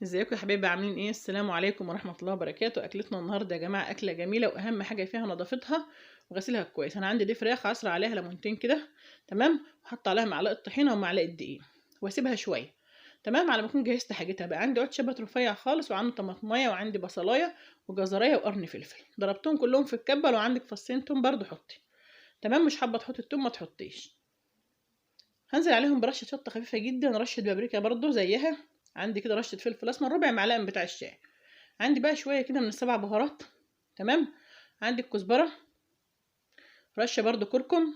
ازيكم يا حبايبي، عاملين ايه؟ السلام عليكم ورحمة الله وبركاته. اكلتنا النهارده يا جماعة اكله جميله، واهم حاجة فيها نظافتها وغسيلها كويس. انا عندي دي فراخ عصر عليها ليمونتين كده، تمام، وحط عليها معلقه طحينه ومعلقة دقيق واسيبها شوية، تمام، على ما اكون جهزت حاجتها بقى. عندي عود شبت رفيع خالص، وعندي طماطميه، وعندي بصلايه وجزرايه وقرن فلفل، ضربتهم كلهم في الكبه. لو عندك فصين توم برده حطي، تمام، مش حابة تحطي التوم ما تحطيش. هنزل عليهم برشه شطه خفيفة جدا، رشه بابريكا برده زيها، عندي كده رشه فلفل اسمر، ربع معلقه من بتاع الشاي، عندي بقى شوية كده من السبع بهارات، تمام، عندي الكزبره، رشه برده كركم،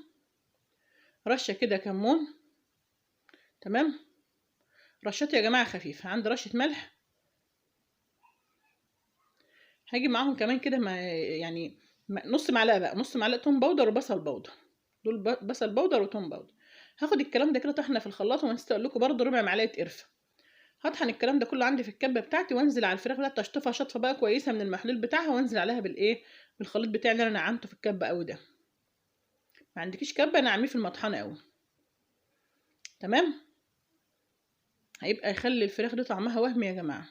رشه كده كمون، تمام، رشات يا جماعة خفيفة، عندي رشه ملح. هاجي معاهم كمان كده يعني نص معلقه بقى، نص معلقه توم powder وبصل powder، دول بصل powder وتوم powder. هاخد الكلام ده كده طحنه في الخلاط، ونسيت اقول لكم برده ربع معلقه قرفه. هطحن الكلام ده كله عندي في الكبه بتاعتي، وانزل على الفراخ بتاعتي اشطفها شطفه بقى كويسة من المحلول بتاعها، وانزل عليها بالايه، بالخليط بتاعي اللي انا نعمته في الكبه قوي ده. ما عندكيش كبه نعميه في المطحنه قوي، تمام، هيبقى يخلي الفراخ دي طعمها وهمي يا جماعة.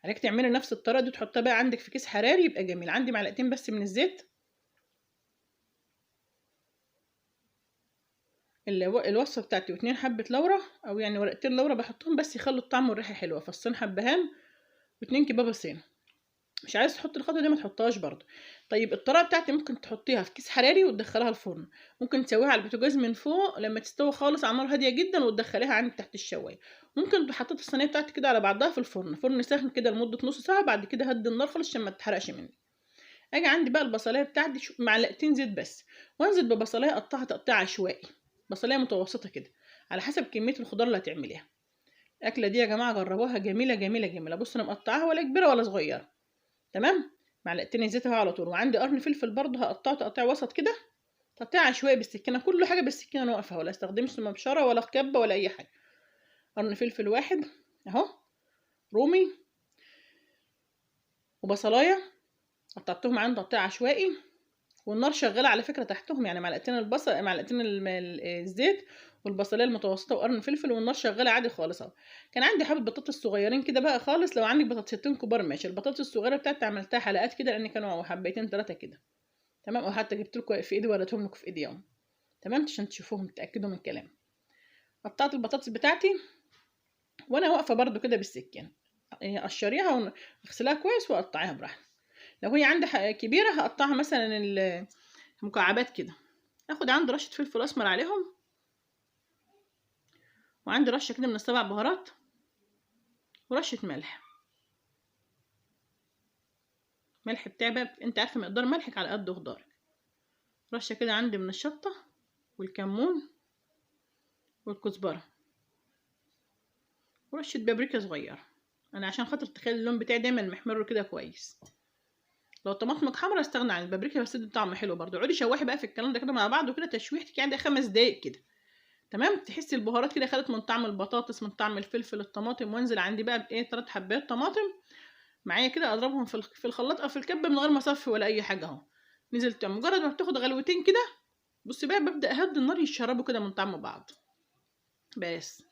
عليك تعملي نفس الطريقة دي، تحطها بقى عندك في كيس حراري يبقى جميل. عندي معلقتين بس من الزيت، الوصفة بتاعتي، واتنين حبه لورا او يعني ورقتين لورا بحطهم بس يخلوا الطعم والريحه حلوة، فصين حبهان واتنين كبابه صين. مش عايز تحط الخطوة دي ما تحطهاش برضو. طيب الطريقة بتاعتي ممكن تحطيها في كيس حراري وتدخليها الفرن، ممكن تسويها على البوتاجاز من فوق لما تستوي خالص على نار هادية جدا وتدخليها عند تحت الشوايه. ممكن تحطي الصينية بتاعتك كده على بعضها في الفرن، فرن ساخن كده لمدة نص ساعة، بعد كده هدي النار خالص عشان ما تتحرقش منك. اجي عندي بقى البصلايه بتاعتي، معلقتين زيت بس، وانزل ببصلايه اقطعها تقطيع عشوائي، بصلايه متوسطه كده على حسب كمية الخضار اللي هتعمليها. الاكلة دي يا جماعة جربوها، جميلة جميلة جميلة. بصوا انا مقطعاها ولا كبيرة ولا صغيرة، تمام. معلقتين زيت اهو على طول، وعندي قرن فلفل برده هقطعه تقطيع وسط كده، تقطيع عشوائي بالسكينة، كل حاجة بالسكينة انا واقفة، ولا استخدمش مبشرة ولا كبه ولا اي حاجة. قرن فلفل واحد اهو، رومي وبصلايه قطعتهم عندي تقطيع عشوائي، والنار شغالة على فكرة تحتهم، يعني معلقتين البصل، معلقتين الزيت والبصلايه المتوسطة وقرن فلفل، والنار شغالة عادي خالص اهو. كان عندي حبه بطاطس صغيرين كده بقى خالص، لو عندك بطاطستين كبار ماشي. البطاطس الصغيرة بتاعتي عملتها حلقات كده لان كانوا حبيتين ثلاثة كده، تمام، وحتى جبت لكم في ايدي وريتهم لكم في ايدي اهو، تمام، عشان تشوفوهم تتاكدوا من كلامي. قطعت البطاطس بتاعتي وانا واقفة برده كده بالسكينة، قشريها واغسليها كويس وقطعيها براحتك. لو هي عندي كبيرة هقطعها مثلا المكعبات كده. اخد عندي رشه فلفل اسمر عليهم، وعندي رشه كده من السبع بهارات، ورشه ملح. ملح بتاعي بقى انت عارفه مقدار ملحك على قد خضارك. رشه كده عندي من الشطه والكمون والكزبره، ورشه بابريكا صغيرة، انا عشان خاطر تخلي اللون بتاعي دايما محمر كده كويس. لو طماطمك حمرا استغنى عن البابريكا، بس تدي طعم حلو برده. اقعدي شوحي بقى في الكلام ده كده مع بعض وكده، تشويحتك يعني 5 دقايق كده، تمام. تحسي البهارات كده خدت من طعم البطاطس، من طعم الفلفل، الطماطم. وانزل عندي بقى بايه، 3 حبات طماطم معايا كده، اضربهم في الخلاط او في الكبه من غير ما اصفي ولا اي حاجة اهو. نزلت مجرد ما بتاخد غلوتين كده، بصي بقى ببدا اهدي النار يشربوا كده من طعم بعض. بس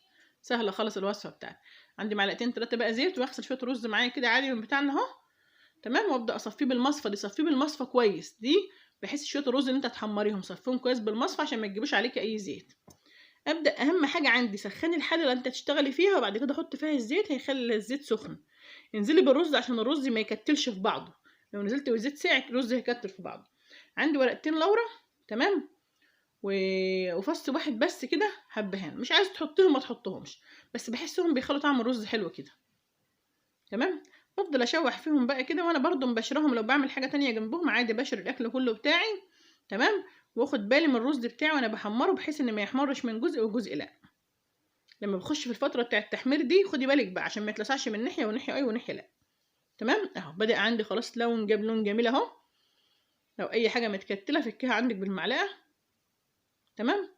سهلة خالص الوصفة بتاعتي. عندي معلقتين 3 بقى زيت، واغسل شوية رز معايا كده عادي من بتاعنا اهو، تمام، وابدا اصفيه بالمصفى دي. صفيه بالمصفى كويس دي، بحيث شوية الرز اللي انت تحمريهم صفيهم كويس بالمصفى عشان ما تجيبوش عليكي اي زيت. ابدا اهم حاجة عندي سخني الحلة اللي انت تشتغلي فيها، وبعد كده حط فيها الزيت، هيخلي الزيت سخن. انزلي بالرز عشان الرز ما يكتلش في بعضه، لو نزلت والزيت ساقع الرز هيكتل في بعضه. عندي ورقتين لورا، تمام، وفص واحد بس كده حبهان. مش عايز تحطيهم ما تحطهمش، بس بحسهم بيخلوا طعم الرز حلو كده، تمام. بفضل اشوح فيهم بقى كده، وانا برضو مبشرهم، لو بعمل حاجة تانية جنبهم عادي بشر الاكل كله بتاعي، تمام. واخد بالي من الرز بتاعي وانا بحمره، بحيث ان ما يحمرش من جزء وجزء لا. لما بخش في الفترة بتاع التحمير دي خدي بالك بقى عشان ما يتلسعش من ناحية وناحية اي وناحية لا، تمام اهو. بدا عندي خلاص لون، جاب لون جميل اهو. لو اي حاجة متكتله فكيها عندك بالمعلقه، تمام.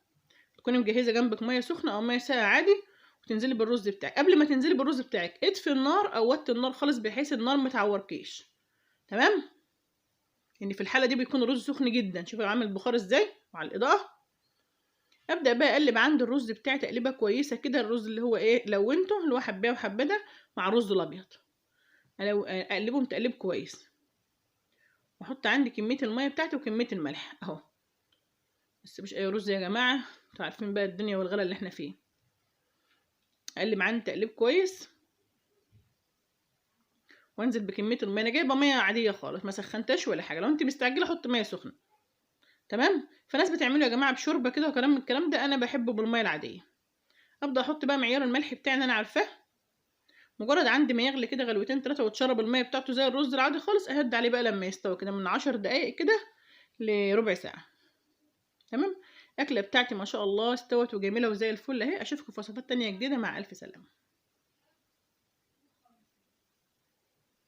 تكوني مجهزة جنبك مية سخنة او مية ساقعه عادي، وتنزلي بالرز بتاعك. قبل ما تنزلي بالرز بتاعك اطفي النار او وطي النار خالص، بحيث النار ما تعوركيش، تمام. يعني في الحالة دي بيكون الرز سخن جدا. شوفوا عامل البخار ازاي مع الاضاءة. ابدا بقى اقلب عند الرز بتاعي تقليبه كويسة كده، الرز اللي هو ايه لونته اللي هو حبايه وحبه ده مع الرز الابيض، اقلبهم تقليب كويس، واحط عندي كمية المية بتاعتي وكمية الملح اهو. بس مش اي رز يا جماعة، انتوا عارفين بقى الدنيا والغلا اللي احنا فيه. اقلب عندي تقليب كويس وانزل بكمية المية. انا جايبه مية عادية خالص، ما سخنتهاش ولا حاجة، لو انت مستعجلة حط مية سخنة. تمام. فناس بتعمله يا جماعة بشوربه كده وكلام من الكلام ده، انا بحبه بالمية العادية. ابدا احط بقى معيار الملح بتاعي اللي انا عارفاه، مجرد عندي ما يغلي كده غلوتين 3 وتشرب المية بتاعته زي الرز العادي خالص، اهد عليه بقى لما يستوي كده من 10 دقايق كده لربع ساعة. تمام. الاكلة بتاعتي ما شاء الله استوت وجميلة وزي الفل اهي. اشوفكم في وصفات تانية جديدة، مع الف سلامه.